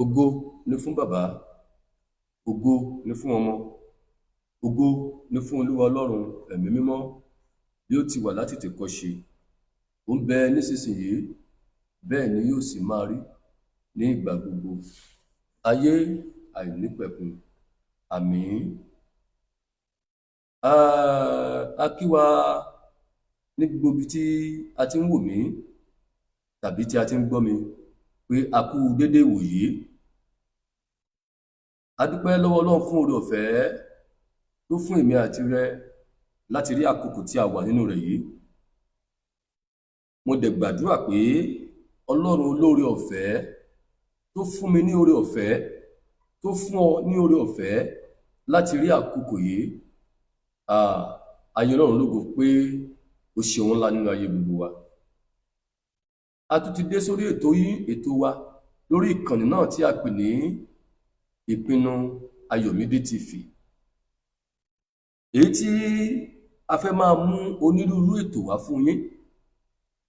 Ògo ni fún Bàbá, ògo ni fún Ọmọ, ògo ni fún Olúwa Ọlọ́run Ẹ̀mí Mímọ́, bí ó ti wà látètèkọ́ṣe, ó ń bẹ nísinsìnyí, bẹ́ẹ̀ ni yóò sì máa rí ní ìgbà gbogbo ayé àìnípẹ̀kun. Àmín. A kí wa ní gbogbo ibi tí a ti ń wò mí tàbí tí a ti ń gbọ́ mi pé a kú déédéé ìwòyí. A dúpẹ́ lọ́wọ́ Ọlọ́run fún oore ọ̀fẹ́ tó fún èmi àti rẹ láti rí àkókò tí a wà nínú rẹ̀ yìí. Mo dẹ̀ gbàdúrà pé Ọlọ́run olóore ọ̀fẹ́ tó fún mi ní oore ọ̀fẹ́, tó fún ọ ní oore ọ̀fẹ́ láti rí àkókò yìí, a yin Ọlọ́run lógo pé ó ṣe ohun ńlá nínú ayé gbogbo wa. A tún ti dé sórí ètò yín, ètò wa, lórí ìkànnì náà tí a pè ní Ìpinnu Ayọ̀mídé TV. Èyí tí a fẹ́ máa mú onírúurú ètò wá fún yín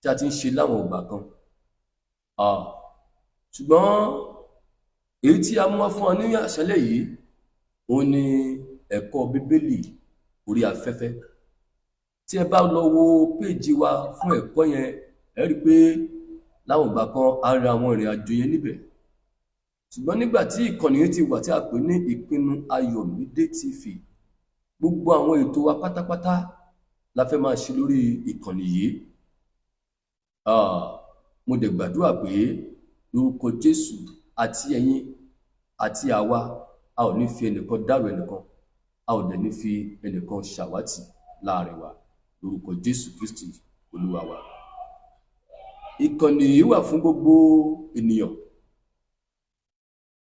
tí a ti ń ṣe láwọn ìgbà kan. Ṣùgbọ́n èyí tí a mú wá fún wa ní àṣálẹ́ yìí, òun ni ẹ̀kọ́ Bíbélì orí afẹ́fẹ́. Tí ẹ bá lọ wo péèjì wa fún ẹ̀kọ́ yẹn, ẹ rí i pé láwọn ìgbà kan a rí àwọn ìrìn àjò yẹn níbẹ̀. Ṣùgbọ́n nígbà tí ìkànnì yìí ti wà tí a pè ní Ìpinnu Ayọ̀mídé TV, gbogbo àwọn ètò wa pátápátá la fẹ́ máa ṣe lórí ìkànnì yìí. Mo dẹ̀ gbàdúrà pé lórúkọ Jésù, àti ẹ̀yin àti àwa, a ò ní fi ẹnìkan dárò ẹnìkan, a ò dẹ̀ ní fi ẹnìkan ṣàwátì láàrin wa lórúkọ Jésù Kristi Olúwa wa. Ìkànnì yìí wà fún gbogbo ènìyàn.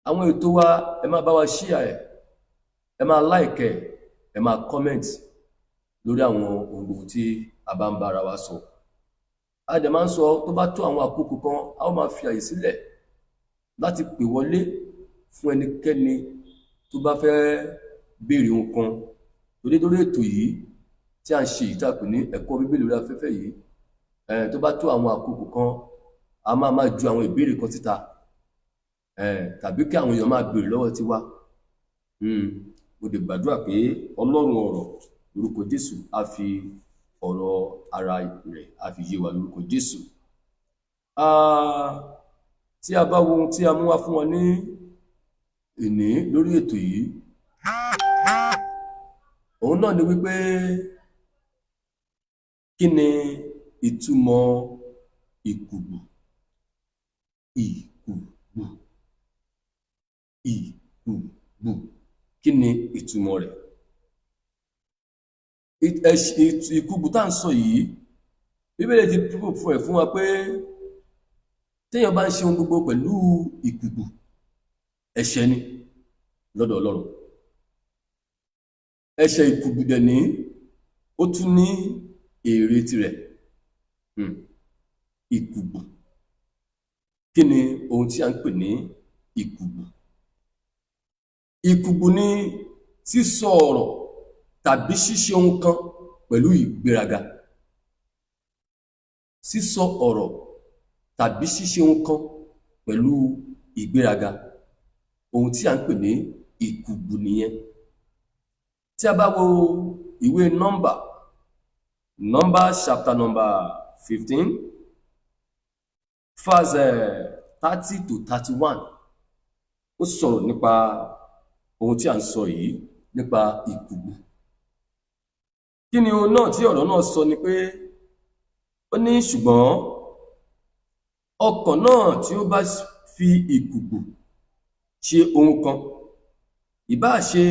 Àwọn ètò wa, ẹ máa bá wa share ẹ̀, ẹ máa like ẹ̀, ẹ máa comment lórí àwọn ohun gbogbo tí a bá ń bára wa sọ. A dẹ̀ máa ń sọ, tó bá tó àwọn àkókò kan, a ó máa fi àyè sílẹ̀ láti pè wọlé fún ẹnikẹ́ni tó bá fẹ́ béèrè ohun kan. Torí lórí ètò yìí tí à ń ṣe yìí, tí a pè ní ẹ̀kọ́ Bíbélì orí afẹ́fẹ́ yìí, tó bá tó àwọn àkókò kan, a máa máa ju àwọn ìbéèrè kan síta, tàbí kí àwọn èèyàn máa béèrè lọ́wọ́ tiwa. Mo dẹ̀ gbàdúrà pé Ọlọ́run ọ̀rọ̀, lórúkọ Jésù, á fi ọ̀rọ̀ ara rẹ̀ á fi yé wa lórúkọ Jésù. Tí a bá wo ohun tí a mú wá fún wa ní èní lórí ètò yìí, òun náà ni wípé, kí ni ìtumọ̀ ìkùgbù? Ìkùgbù, ìkùgbù, kí ni ìtumọ̀ rẹ̀? Ìkùgbù tá à ń sọ yìí, Bíbélì ti fún ẹ̀ fún wa pé téèyàn bá ń ṣe ohun gbogbo pẹ̀lú ìkùgbù, ẹ̀ṣẹ̀ ni lọ́dọ̀ Ọlọ́run. Ẹ̀ṣẹ̀ ìkùgbù dẹ̀ ní ó tún ní èrè tirẹ̀. Ìkùgbù, kí ni ohun tí a ń pè ní ìkùgbù? Ìkùgbù ni sísọ ọ̀rọ̀ tàbí ṣíṣe ohun kan pẹ̀lú ìgbéraga. Sísọ ọ̀rọ̀ tàbí ṣíṣe ohun kan pẹ̀lú ìgbéraga, ohun tí a ń pè ní ìkùgbù nìyẹn. Tí a bá wo ìwé Nọ́mbà, Number chapter number 15, verse 30 to 31, ó sọ̀rọ̀ nípa ohun tí a ń sọ yìí, nípa ìkùgbù. Kí ni ohun náà tí ọ̀rọ̀ náà sọ? Ni pé ó ní, "Ṣùgbọ́n ọkàn náà tí ó bá fi ìkùgbù ṣe ohun kan, ìbáà ṣe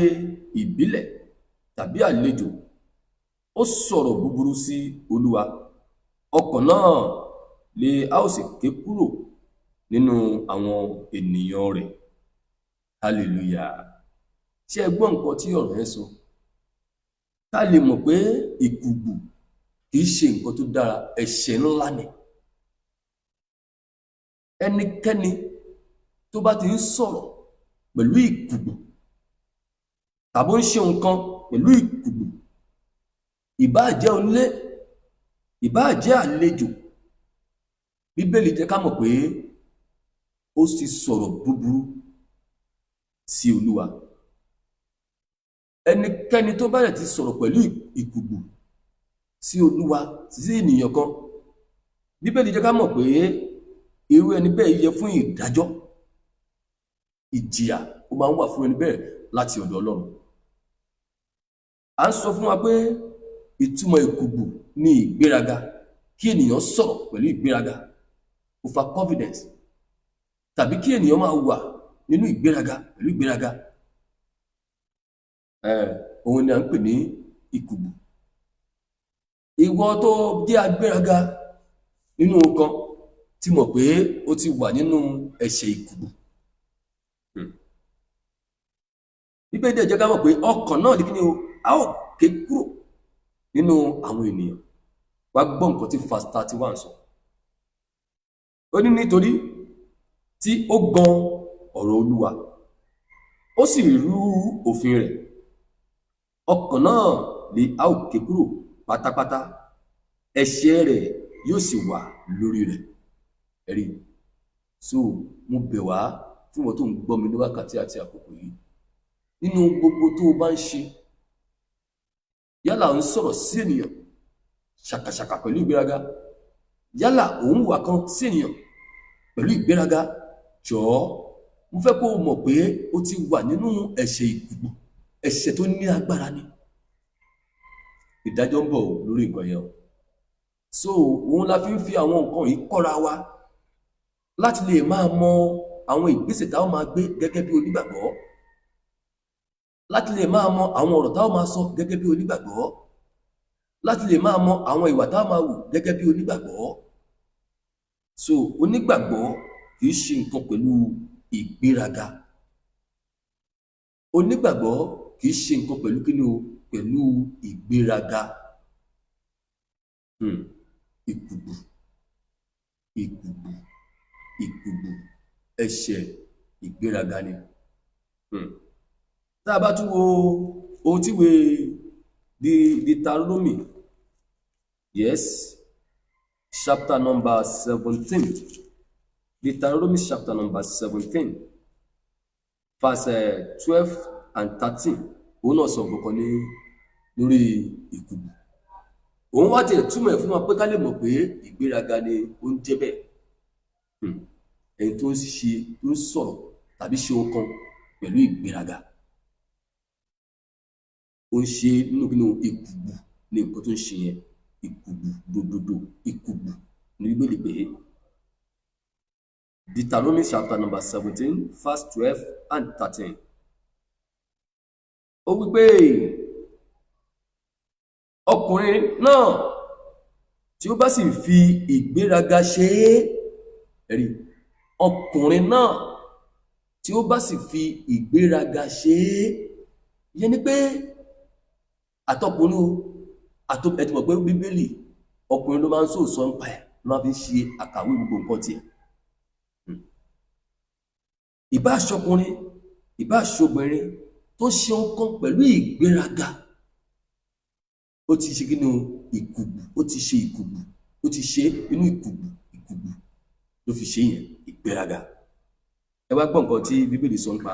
ìbílẹ̀ tàbí àlejò, ó sọ̀rọ̀ búburú sí Olúwa; ọkàn náà lè a ó sì ké kúrò nínú àwọn ènìyàn rẹ̀." Hallelujah! Ṣé ẹ gbọ́ nǹkan tí ọ̀rọ̀ yẹn sọ? Ká lè mọ̀ pé ìkùgbù kì í ṣe nǹkan tó dára, ẹ̀ṣẹ̀ ńlá ni. Ẹnikẹ́ni tó bá ti ń sọ̀rọ̀ pẹ̀lú ìkùgbù tàbí ó ń ṣe nǹkan pẹ̀lú ìkùgbù, ìbáà jẹ́ onílé, ìbáà jẹ́ àlejò, Bíbélì jẹ́ ká mọ̀ pé Ó sì sọ̀rọ̀ búburú sí Olúwa. Ẹnikẹ́ni tó bá rẹ̀ ti sọ̀rọ̀ pẹ̀lú ìkùgbù sí Olúwa, sí ènìyàn kan, Bíbélì jẹ́ ká mọ̀ pé irú ẹni bẹ́ẹ̀ yẹ fún ìdájọ́. Ìjìyà ó máa ń wà fún ẹni bẹ́ẹ̀ láti ọ̀dọ̀ Ọlọ́run. À ń sọ fún wa pé ìtumọ̀ ìkùgbù ní ìgbéraga, kí ènìyàn sọ̀rọ̀ pẹ̀lú ìgbéraga, over confidence, tàbí kí ènìyàn máa wà nínú ìgbéraga pẹ̀lú ìgbéraga. Òun ni à ń pè ní ìkùgbù. Ìwọ tó jẹ́ agbéraga nínú nǹkan, tí mọ̀ pé ó ti wà nínú ẹ̀ṣẹ̀ ìkùgbù. Bíbélì dẹ̀ jẹ́ ká mọ̀ pé ọkàn náà ní kí ni o, a ó ké kúrò nínú àwọn ènìyàn. Wá gbọ́ nǹkan tí verse 31 sọ. Ó ní nítorí tí ó gan ọ̀rọ̀ Olúwa, ó sì rú òfin rẹ̀, ọkàn náà lè a ó ké kúrò pátápátá, ẹ̀ṣẹ̀ rẹ̀ yóò sì wà lórí rẹ̀. Ẹ̀rí so, mo bẹ̀ wá fún wọn tó ń gbọ́ mi ní wákàtí àti àkókò yìí, nínú gbogbo tó o bá ń ṣe, yálà ń sọ̀rọ̀ sí ènìyàn ṣàkàṣàkà pẹ̀lú ìgbéraga, yálà òun wà kan sí ènìyàn pẹ̀lú ìgbéraga, jọ̀ọ́, mo fẹ́ kó o mọ̀ pé o ti wà nínú ẹ̀ṣẹ̀ ìkùgbù. Ẹ̀ṣẹ̀ tó ní agbára ni. Ìdájọ́ ń bọ̀ lórí nǹkan yẹn o. So òun la fi ń fi àwọn nǹkan yìí kọ́ra wa láti lè máa mọ àwọn ìgbésẹ̀ táwọn máa gbé gẹ́gẹ́ bí onígbàgbọ́, láti lè máa mọ àwọn ọ̀rọ̀ táwọn máa sọ gẹ́gẹ́ bí onígbàgbọ́, láti lè máa mọ àwọn ìwà táwọn máa wù gẹ́gẹ́ bí onígbàgbọ́. So onígbàgbọ́ kì í ṣe nǹkan pẹ̀lú ìgbéraga. Onígbàgbọ́ kì í ṣe nǹkan pẹ̀lú kíni o, pẹ̀lú ìgbéraga. Ìkùgbù, ìkùgbù, ìkùgbù, ẹ̀ṣẹ̀ ìgbéraga ni. Tá a bá tún wo ohun tí ìwé Deuteronomy, yes, chapter number 17, Deuteronomy chapter number 17, verse 12 and 13, òun náà sọ nǹkan kan ní lórí ìkùgbù. Òun wá tiẹ̀ túmọ̀ ẹ̀ fún wa pé ká lè mọ̀ pé ìgbéraga ni ó ń jẹ́ bẹ́ẹ̀. Ẹni tó ń ṣe, tó ń sọ̀rọ̀ tàbí ṣe ohun kan pẹ̀lú ìgbéraga, ó ń ṣe nínú kínú ìkùgbù ní nǹkan tó ń ṣe yẹn. Ìkùgbù dòdòdò, ìkùgbù ní Bíbélì pé. Deuteronomy chapter number 17, verse 12 and 13, ó wí pé ọkùnrin náà tí ó bá sì fi ìgbéraga ṣe é, ẹ̀rí, ọkùnrin náà tí ó bá sì fi ìgbéraga ṣe é, yẹn ni pé àtọkùnrin o, àtọ ẹ ti mọ̀ pé Bíbélì, ọkùnrin ló máa ń sòsọ nípa ẹ̀, ló máa fi ń ṣe àkàwé gbogbo nǹkan tiẹ̀. Ìbá aṣọkùnrin, ìbá aṣọbìnrin tó ṣe nǹkan pẹ̀lú ìgbéraga, ó ti ṣe kí ni o, ìkùgbù. Ó ti ṣe ìkùgbù, ó ti ṣe inú ìkùgbù. Ìkùgbù ló fi ṣe yẹn, ìgbéraga. Ẹ wá gbọ́ nǹkan tí Bíbélì sọ nípa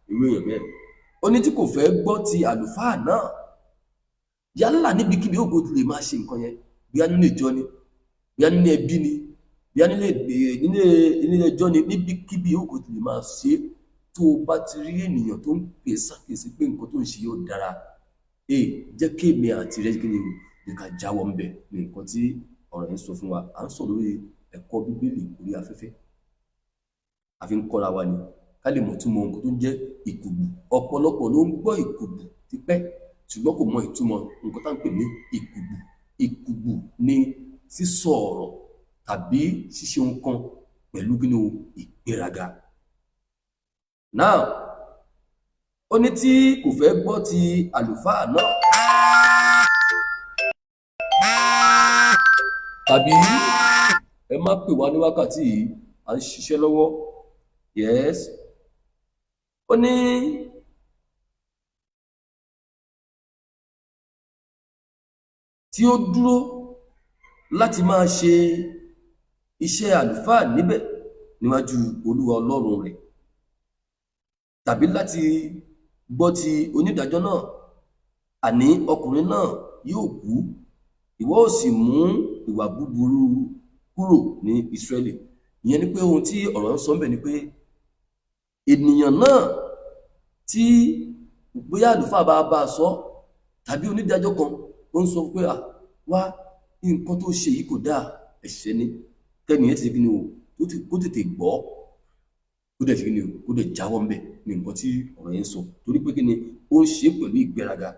irú èèyàn bẹ́ẹ̀. Ó ní tí kò fẹ́ gbọ́ ti àlùfáà náà, yálà níbikíbi ó kò lè máa ṣe nǹkan yẹn, bóyá nínú ìjọ ni, bóyá nínú ẹbí ni, bóyá nílé ẹjọ́ ni, níbikíbi ó kò lè máa ṣe, tó o bá ti rí ènìyàn tó ń pè ṣàkíyèsí pé nǹkan tó ń ṣe yóò dára, ẹ jẹ́ kí èmi àti rẹ kí ni o, ní ká jáwọ́ ńbẹ̀ ní nǹkan tí ọ̀rọ̀ yẹn sọ fún wa. À ń sọ lórí ẹ̀kọ́ Bíbélì orí afẹ́fẹ́, a fi ń kọ́ra wa ni ká lè mọ̀ túmọ̀ nǹkan tó ń jẹ́ ìkùgbù. Ọ̀pọ̀lọpọ̀ ló ń gbọ́ ìkùgbù tipẹ́, ṣùgbọ́n kò mọ ìtumọ̀ nǹkan tá à ń pè ní ìkùgbù. Ìkùgbù ni sísọ ọ̀rọ̀ tàbí ṣíṣe nǹkan pẹ̀lú kí ni o, ìgbéraga. Now, ó ní tí kò fẹ́ gbọ́ ti àlùfáà náà tàbí, ẹ má pè wá ní wákàtí yìí, à ń ṣiṣẹ́ lọ́wọ́. Yes, ó ní tí ó dúró láti máa ṣe iṣẹ́ àlùfáà níbẹ̀ níwájú Olúwa Ọlọ́run rẹ̀, tàbí láti gbọ́ ti onídàájọ́ náà, àní ọkùnrin náà yóò kú. Ìwọ ó sì mú ìwà búburú kúrò ní Ísírẹ́lì. Ìyẹn ni pé ohun tí ọ̀rọ̀ ń sọ ń bẹ̀ ni pé ènìyàn náà tí bóyá àlùfáà bá bá a sọ tàbí onídàájọ́ kan ó ń sọ pé à wá, nǹkan tó ṣe yìí kò dáa, ẹ̀ṣẹ̀ ni, kẹ́nìyẹn ti kí ni o, kó tètè gbọ́, kó dẹ̀ kí ni o, kó dẹ̀ jáwọ́ ńbẹ̀ ní nǹkan tí ọ̀rọ̀ yẹn ń sọ. Torí pé kí ni, ó ń ṣe pẹ̀lú ìgbéraga.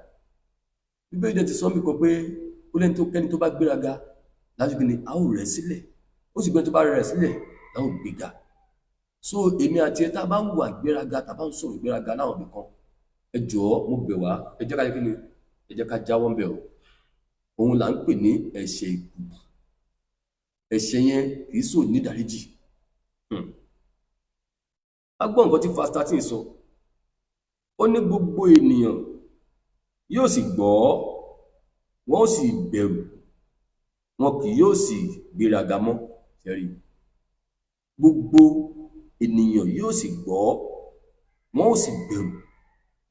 Bíbélì dẹ̀ ti sọ mí kan pé ó lẹ́ni tó kẹ́ni tó bá gbéraga láti kí ni, a ó rẹ̀ sílẹ̀, ó sì gbẹ́ni tó bá rẹ̀ sílẹ̀ la ó gbéga. So èmi àti ẹ tá a bá ń wà ìgbéraga, tá a bá ń sọ̀rọ̀ ìgbéraga láwọn ibì kan, ẹ jọ̀ọ́ mo bẹ̀ wá, ẹ jẹ́ ká kí ni, ẹ jẹ́ ká jáwọ́ ńbẹ̀ o. Òun là ń pè ní ẹ̀ṣẹ̀ ìkùkù. Ẹ̀ṣẹ̀ yẹn kì í sò ní ìdáríjì. A gbọ́ nǹkan tí verse 13 sọ. Ó ní gbogbo ènìyàn yóò sì gbọ́, wọ́n ó sì bẹ̀rù, wọn kì yóò sì gbéraga mọ́. Ṣẹ́rí, gbogbo ènìyàn yóò sì gbọ́, wọ́n ó sì bẹ̀rù,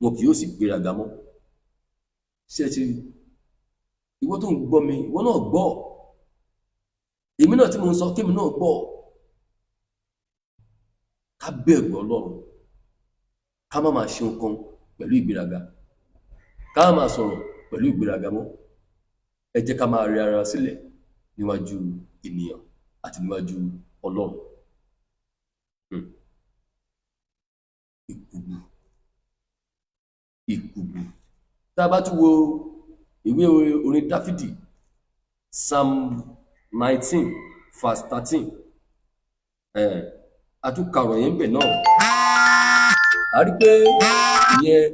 wọn kì yóò sì gbéraga mọ́. Ṣé ẹ ti rí? Ìwọ tó ń gbọ́ mi, ìwọ náà gbọ́. Èmi náà tí mo ń sọ, kémi náà gbọ́. Ká bẹ̀rù Ọlọ́run, ká má máa ṣe nǹkan pẹ̀lú ìgbéraga, ká má máa sọ̀rọ̀ pẹ̀lú ìgbéraga mọ́. Ẹ jẹ́ ká máa rẹ ara sílẹ̀ níwájú ènìyàn àti níwájú Ọlọ́run. Ìkùgbù, ìkùgbù. Tá a bá tún wo ìwé orin Dáfídì, Psalm 19 verse 13, a tún ka ọ̀rọ̀ yẹn bẹ̀ náà. A rí pé ìyẹn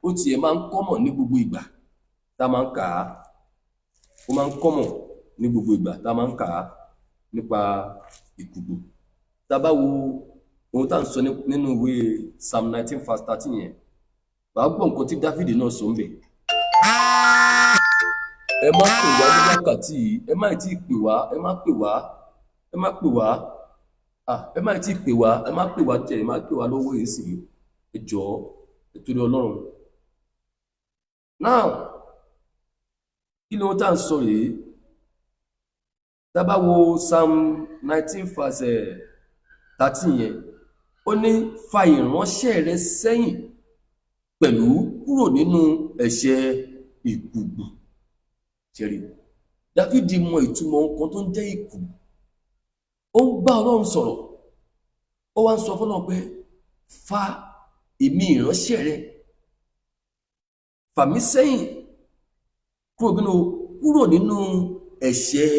ó tiẹ̀ máa ń kọ́mọ̀ ní gbogbo ìgbà tá a máa ń kà á. Ó máa ń kọ́mọ̀ ní gbogbo ìgbà tá a máa ń kà á nípa ìkùgbù. Tá a bá wo ohun tá à ń sọ nínú ìwé Psalm 19 verse 13 yẹn, wàá gbọ́ nǹkan tí Dáfídì náà sọ ń bẹ̀. Ẹ má pè wá ní wákàtí yìí, ẹ má tí ì pè wá, ẹ má pè wá, ẹ má pè wá, ẹ má tí ì pè wá, ẹ má pè wá tẹ, ẹ má pè wá lọ́wọ́ yìí sí, ẹ jọ̀ọ́, ẹ torí Ọlọ́run. Now, kí ni ohun tá à ń sọ yìí? Tá a bá wo Psalm 19 verse 13 yẹn, ó ní fa ìránṣẹ́ rẹ sẹ́yìn pẹ̀lú kúrò nínú ẹ̀ṣẹ̀ ìkùgbù. Ṣẹ́rí, Dáfídì mọ ìtumọ̀ nǹkan tó ń jẹ́ ìkùgbù. Ó ń bá Ọlọ́run sọ̀rọ̀, ó wá ń sọ fọ́lọ́run pé fa èmi ìránṣẹ́ rẹ, fà mí sẹ́yìn kúrò nínú ẹ̀ṣẹ̀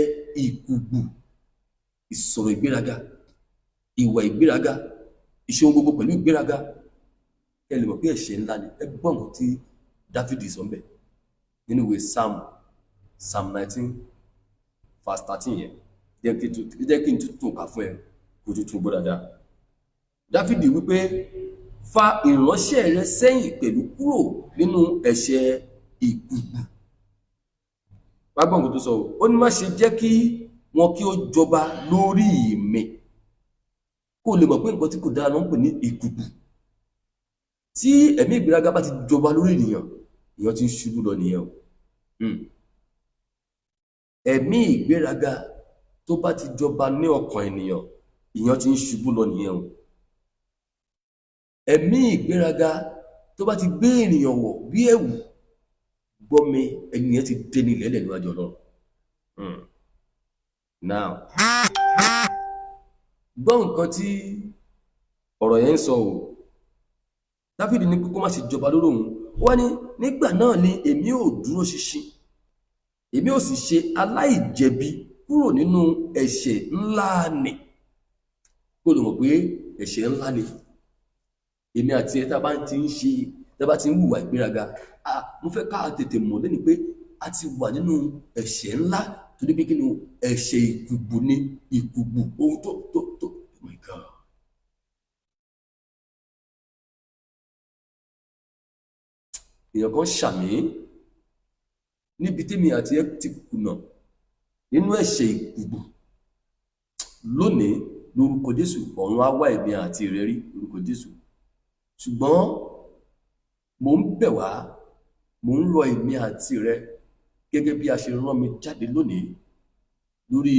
ìkùgbù, ìsọ̀rọ̀ ìgbéraga, ìwà ìgbéraga, ìṣe ohun gbogbo pẹ̀lú ìgbéraga. Ẹ lè mọ̀ pé ẹ̀ṣẹ̀ ńlá ni. Ẹ gbọ́ nǹkan tí Dáfídì sọ ńbẹ̀ nínú ìwé Psalm 19 verse 13 yẹn. Jẹ́ kí n tún kà fún ẹ kó tún gbọ́ dáadáa. Dáfídì wípé fa ìránṣẹ́ rẹ sẹ́yìn pẹ̀lú kúrò nínú ẹ̀ṣẹ̀ ìkùgbù. Wá gbọ́ nǹkan tó sọ o. Ó ní má ṣe jẹ́ kí wọn kí ó jọba lórí mi. Kó lè mọ̀ pé nǹkan tí kò dára ló ń pè ní ìkùgbù. Tí ẹ̀mí ìgbéraga bá ti jọba lórí ènìyàn, èèyàn ti ń ṣubú lọ nìyẹn o. Ẹ̀mí ìgbéraga tó bá ti jọba ní ọkàn ènìyàn, èèyàn ti ń ṣubú lọ nìyẹn o. Ẹ̀mí ìgbéraga tó bá ti gbé ènìyàn wọ̀ bí ẹ̀wù, gbọ́ mi, ènìyàn ti dẹni lẹ́lẹ̀ níwájú Ọlọ́run. Now, gbọ́ nǹkan tí ọ̀rọ̀ yẹn ń sọ o. Dáfídì ní kó má ṣe jọba lórí òun. Ó wá ní nígbà náà ni èmi ò dúró ṣinṣin, èmi ò sì ṣe aláìjẹ̀bi kúrò nínú ẹ̀ṣẹ̀ ńlá nì. Kó lè mọ̀ pé ẹ̀ṣẹ̀ ńlá ni. Èmi àti ẹ tá a bá ti ń ṣe, tá a bá ti ń hùwà ìgbéraga, mo fẹ́ ká tètè mọ̀ lẹ́nu pé a ti wà nínú ẹ̀ṣẹ̀ ńlá. Torí pé kí ni o, ẹ̀ṣẹ̀ ìkùgbù ni, ìkùgbù ohun tó oh my God. Èèyàn kan ṣàmì níbi tèmi àti ẹ ti kùnà nínú ẹ̀ṣẹ̀ ìkùgbù lónìí, Lórúkọ Jésù, ọ̀run á wá èmi àti rẹ rí lórúkọ Jésù. Ṣùgbọ́n mò ń bẹ̀ wá, mò ń rọ èmi àti rẹ gẹ́gẹ́ bí a ṣe rán mi jáde lónìí lórí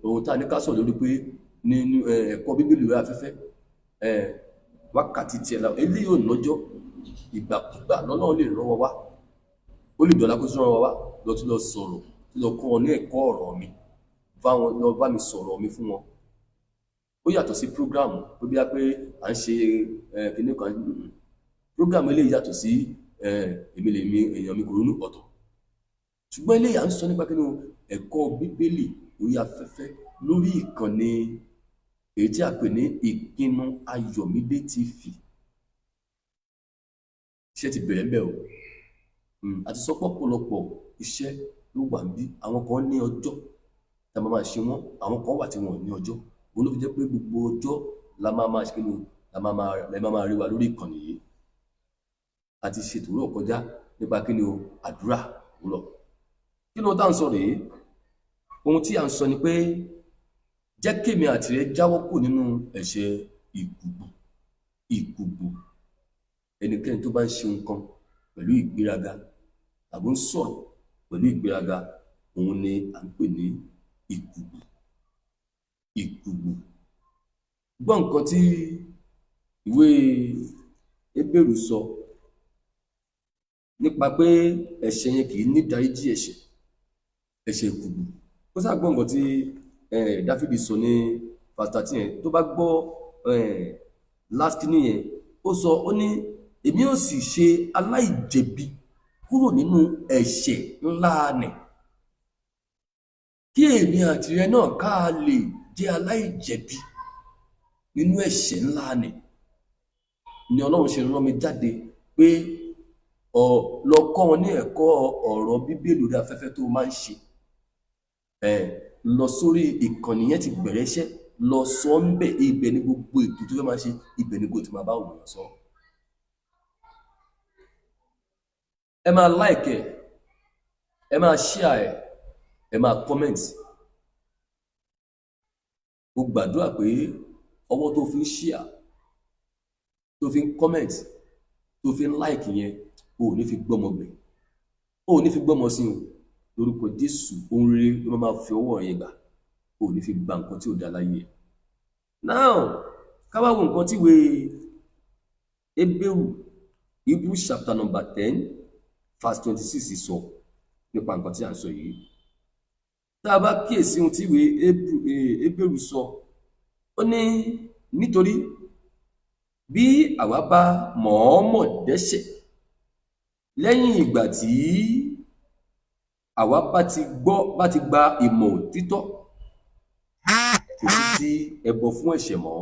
ohun tá a ní ká sọ̀rọ̀ lórí pé nínú ẹ̀kọ́ Bíbélì orí afẹ́fẹ́, wákàtí tiẹ̀ la eléyìí ò lọ́jọ́. Ìgbàkúgbà lọ́lọ́run lè rán wa wá, ó lè dọ̀la kó tún rán wa wá lọ tún lọ sọ̀rọ̀, tún lọ kọ́ ọ ní ẹ̀kọ́ ọ̀rọ̀ mi, báwọn lọ bá mi sọ̀rọ̀ mi fún wọn. Ó yàtọ̀ sí program pé bí a pé à ń ṣe kinní kan. Program eléyìí yàtọ̀ sí èmi lèmi èèyàn mi kò ronú ọ̀tọ̀. Ṣùgbọ́n eléyìí à ń sọ nípa kí ni ẹ̀kọ́ Bíbélì orí afẹ́fẹ́ lórí ìkànnì èyí tí a pè ní Ìpinnu Ayọ̀mídé TV. Iṣẹ́ ti bẹ̀rẹ̀ ńbẹ̀ o. Àti sọ pé ọ̀pọ̀lọpọ̀ iṣẹ́ ló wà níbí. Àwọn kan ní ọjọ́ tá a máa ṣe wọ́n, àwọn kan wà tí wọn ò ní ọjọ́. Òun ló fi jẹ́ pé gbogbo ọjọ́ la máa máa ṣe kí ni la máa máa la máa máa rí wa lórí ìkànnì yìí. A ti ṣètò òwúrọ̀ kọjá nípa kí ni o, àdúrà òwúrọ̀. Kí ló tá à ń sọ rèé? Ohun tí à ń sọ ni pé jẹ́ kémi àti rẹ jáwọ́ kù nínú ẹ̀ṣẹ̀ ìkùgbù. Ìkùgbù, ẹnikẹ́ni tó bá ń ṣe nǹkan pẹ̀lú ìgbéraga tàbí ń sọ̀rọ̀ pẹ̀lú ìgbéraga, òun ni à ń pè ní ìkùgbù. Ìkùgbù. Gbọ́ nǹkan tí ìwé Hébérù sọ nípa pé ẹ̀ṣẹ̀ yẹn kì í ní ìdáríjì ẹ̀ṣẹ̀, ẹ̀ṣẹ̀ ìkùgbù. Ó sá gbọ́ nǹkan tí Dáfídì sọ ní verse 13 yẹn. Tó bá gbọ́ last kìíní yẹn, ó sọ, ó ní èmi ò sì ṣe aláìjẹ̀bi kúrò nínú ẹ̀ṣẹ̀ ńlá nì. Kí èmi àti rẹ náà ká lè jẹ́ aláìjẹ̀bi nínú ẹ̀ṣẹ̀ ńlá nì. Ni Ọlọ́run ṣe rán mi jáde pé ọ lọ kọ́ wọn ní ẹ̀kọ́ ọ̀rọ̀ Bíbélì orí afẹ́fẹ́ tó máa ń ṣe. Lọ sórí ìkànnì yẹn ti bẹ̀rẹ̀ iṣẹ́, lọ sọ ń bẹ̀, ibẹ̀ ní gbogbo ètò tó fẹ́ máa ṣe, ibẹ̀ ní kò tí máa bá òun sọ. Ẹ máa like ẹ, ẹ máa share ẹ, ẹ máa comment. Mo gbàdúrà pé ọwọ́ tó fi ń share, tó fi ń comment, tó fi ń like yẹn, o ò ní fi gbọ́mọ gbìn, o ò ní fi gbọ́mọ sí o. Lórúkọ Jésù, ohun rere ló máa fi ọwọ́ yẹn gbà, o ò ní fi gba nǹkan tí ò dá láyé ẹ. Now, ká wá wo nǹkan tí ìwé Hébérù, Hebrews chapter number 10 verse 26 sọ nípa nǹkan tí à ń sọ yìí. Tá a bá kíyèsí ohun tí ìwé Hébérù sọ, ó ní nítorí bí àwa bá mọ̀ọ́mọ̀ dẹ́ṣẹ̀ lẹ́yìn ìgbà tí àwa bá ti gbọ́, bá ti gba ìmọ̀ òtítọ́, kò sí sí ẹbọ fún ẹ̀ṣẹ̀ mọ́.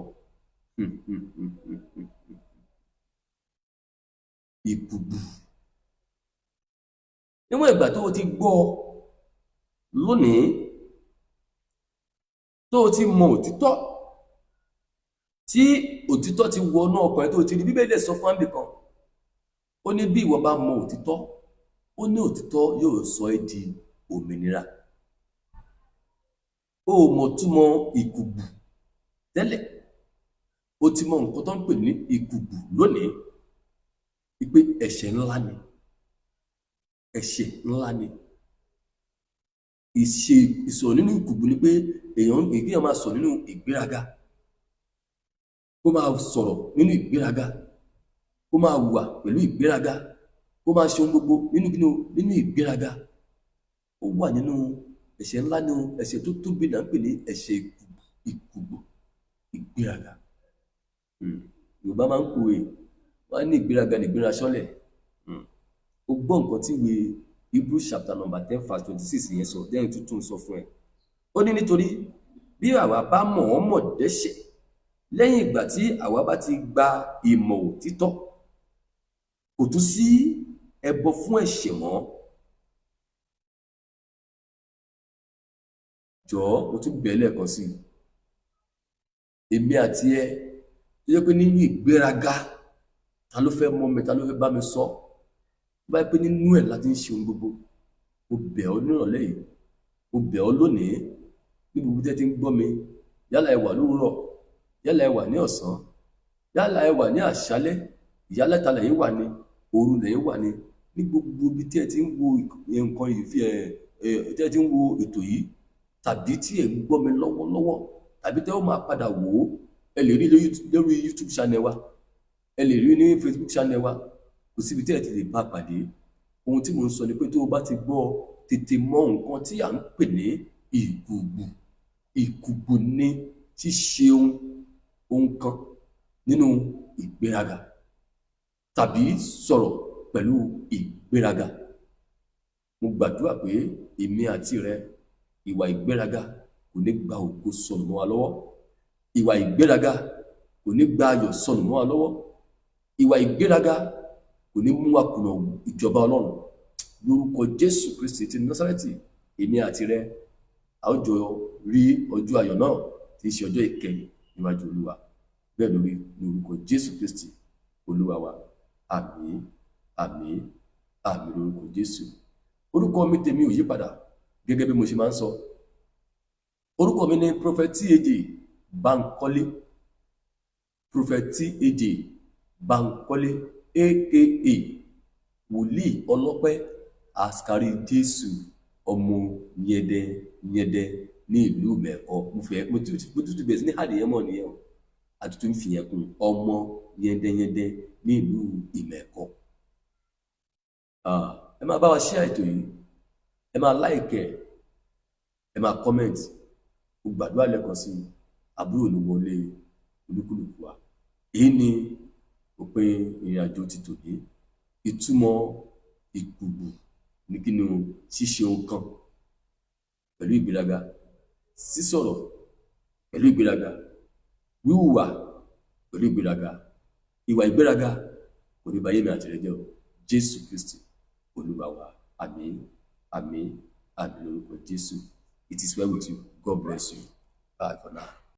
Ìkùgbù. Níwọ̀n ìgbà tó o ti gbọ́ lónìí, tó o ti mọ òtítọ́, tí òtítọ́ ti wọnú ọkàn ẹ, tó o ti rí Bíbélì sọ fún àmì kan, ó ní bí ìwọ bá mọ òtítọ́, ó ní òtítọ́ yóò sọ ẹ́ di òmìnira. O mọ̀ túmọ̀ ìkùgbù tẹ́lẹ̀, o ti mọ nǹkan tó ń pè ní ìkùgbù lónìí, wípé ẹ̀ṣẹ̀ ńlá ni, ẹ̀ṣẹ̀ ńlá ni. Ìṣe ìsọ̀rọ̀ nínú ìkùgbù ni pé èèyàn máa sọ nínú ìgbéraga, kó máa sọ̀rọ̀ nínú ìgbéraga, kó máa hùwà pẹ̀lú ìgbéraga, kó máa ṣe ohun gbogbo nínú kí ni o, nínú ìgbéraga. Ó wà nínú ẹ̀ṣẹ̀ ńlá ni o, ẹ̀ṣẹ̀ tó tóbi là ń pè ní ẹ̀ṣẹ̀ ìkùgbù, ìgbéraga. Yorùbá máa ń pòwe, wọ́n á ní ìgbéraga ní ìgbéra ṣánlẹ̀. Ó gbọ́ nǹkan tí ìwé Hebrews chapter number 10 verse 26 yẹn sọ, lẹ́yìn tuntun sọ fún ẹ. Ó ní nítorí bí àwa bá mọ̀ọ́mọ̀ dẹ́ṣẹ̀ lẹ́yìn ìgbà tí àwa bá ti gba ìmọ̀ òtítọ́, kò tún sí ẹbọ fún ẹ̀ṣẹ̀ mọ́. Jọ̀ọ́, mo tún bẹ̀ lẹ́ẹ̀kan sí i. Èmi àti ẹ tó jẹ́ pé nínú ìgbéraga, ta ló fẹ́ mọ̀ mi, ta ló fẹ́ bá mi sọ? Tó bá jẹ́ pé nínú ẹ̀ la ti ń ṣe ohun gbogbo, mo bẹ̀ ọ́ nírọ̀lẹ́ yìí, Mo bẹ̀ ọ́ lónìí ní gbogbo tẹ́ ti ń gbọ́ mi, yálà ẹ wà lówùúrọ̀, yálà ẹ wà ní ọ̀sán, yálà ẹ wà ní àṣálẹ́, ìyálẹ̀ta lẹ́yìn wà ní, òru lẹ́yìn wà ní, ní gbogbo ibi tí ẹ ti ń wo nǹkan yìí fi ẹ tí ẹ ti ń wo ètò yìí, tàbí tí ẹ ń gbọ́ mi lọ́wọ́lọ́wọ́, tàbí tẹ́ ó máa padà wò ó. Ẹ lè rí lórí YouTube channel wa, ẹ lè rí ní Facebook channel wa. Kò síbi tí ẹ ti lè bá pàdé. Ohun tí mò ń sọ ni pé tó o bá ti gbọ́, tètè mọ nǹkan tí à ń pè ní ìkùgbù. Ìkùgbù ní ṣíṣe ohun kan nínú ìgbéraga tàbí sọ̀rọ̀ pẹ̀lú ìgbéraga. Mo gbàdúrà pé èmi àti rẹ, ìwà ìgbéraga kò ní gba ògo sọnù mọ́ wa lọ́wọ́. Ìwà ìgbéraga kò ní gba ayọ̀ sọnù mọ́ wa lọ́wọ́. Ìwà ìgbéraga kò ní mú wa kùnà ìjọba Ọlọ́run. Lórúkọ Jésù Kristi ti Násárẹ́tì, èmi àti rẹ, a ó jọ rí ọjọ́ ayọ̀ náà tí í ṣe ọjọ́ ìkẹyìn níwájú Olúwa. Bẹ́ẹ̀ lórí ní orúkọ Jésù Kristi Olúwa wa. Àmín, àmín, àmín lórúkọ Jésù. Orúkọ mi tèmi ò yí padà gẹ́gẹ́ bí mo ṣe máa ń sọ. Orúkọ mi ni Prophet T.A.J. Bankole. Prophet T.A.J. Bankole, aka Wòlíì Ọlọ́pẹ́ Àskárí Jésù, ọmọ yẹdẹ yẹdẹ ní ìlú Mẹ̀kọ. Mo fẹ́ mo tún bẹ̀rẹ̀ sí ní àdìyẹn mọ̀ nìyẹn o. Àtúntò ń fi yẹn kún, ọmọ yẹdẹyẹdẹ ní ìlú Ìmẹ̀kọ. Ẹ máa bá wa share ètò yìí, ẹ máa like ẹ, ẹ máa comment. Mo gbàdúrà lẹ́ẹ̀kan sí, àbúrò ní wọlé olúkúlùkù wa. Èyí ni òpin ìrìn àjò ti tòní. Ìtumọ̀ ìkùgbù ní kí ni o? Ṣíṣe ohun kan pẹ̀lú ìgbéraga, sísọ̀rọ̀ pẹ̀lú ìgbéraga, wíwùwà pẹ̀lú ìgbéraga. Ìwà ìgbéraga kò ní bayé mi àti rẹ jẹ́ o. Jésù Kristi Olúwa wa. Àmín, àmín, àmín lórúkọ Jésù. It is well with you. God bless you. Bye for now.